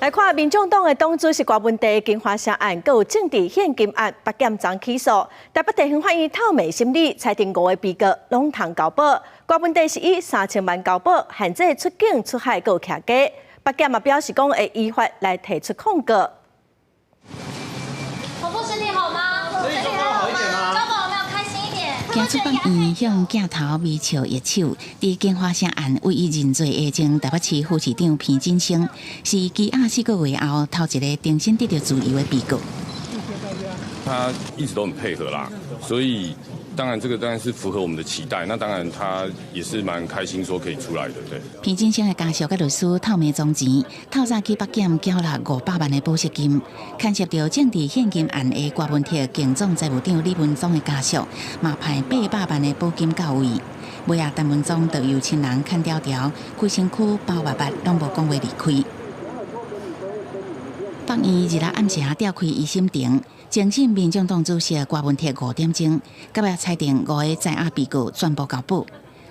來看民眾黨的黨主席郭文帝金華城案，閣有政治獻金案，北檢昨起訴。台北地方法院透明審理，裁定五个被告攏通交保。郭文帝是以3000萬交保，限制出境出海閣有徛家。北檢嘛表示講會依法來提出控告。婆婆身體好嗎？身體好一點嗎？交保有沒有開心一點？行出法院，向鏡頭微笑握手。佇金華城案唯一認罪的前台北市副市長彭錦聲，是羈押4個月後頭一个重新得著自由的被告。他一直都很配合啦，所以當然這個當然是符合我們的期待。那當然他也是蠻開心說可以出來的，對。彭錦聲的家屬佮律師透明裝錢，透早去北檢繳納500萬的保釋金。牽涉著政治獻金案的郭文鐵前總財務長李文宗的家屬，嘛派800萬的保金到位。尾仔陳文忠就由親人牽條條，規身軀包密密，攏無講話離開。法院二六暗時調開一審庭，偵審民眾黨主席郭文鐵5點鐘，佮尾裁定五个在押被告全部交保。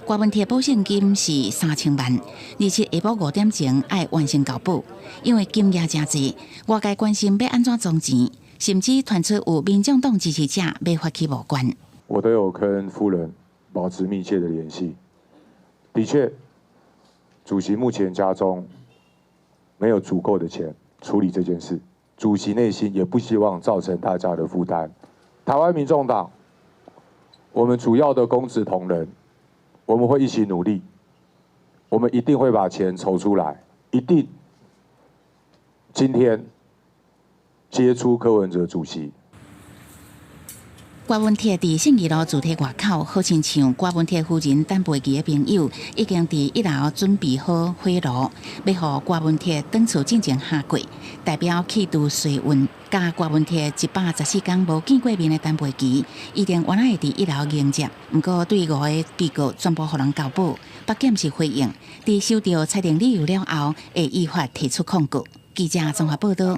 郭文鐵保釋金是3000萬，27下晡5點鐘愛完成交保，因為金額誠濟，外界關心欲按怎裝錢，甚至傳出有民眾黨支持者欲發起募捐。我都有跟夫人保持密切的聯繫。的確，主席目前家中沒有足夠的錢處理這件事，主席內心也不希望造成大家的負擔。台灣民眾黨，我們主要的公職同仁，我們會一起努力，我們一定會把錢籌出來，一定今天接出柯文哲主席。郭文鐵佇信義路住宅外口，好親像郭文鐵夫人陳培琪的朋友，已經佇一樓準備好火爐，欲予郭文鐵轉厝進前敲過，代表去除衰運。佮郭文鐵114工無見過面的陳培琪，一定原來會佇一樓迎接。毋過對五个被告全部予人交保，北檢是回應，佇收著裁定理由了後，會依法提出控告。記者綜合報導。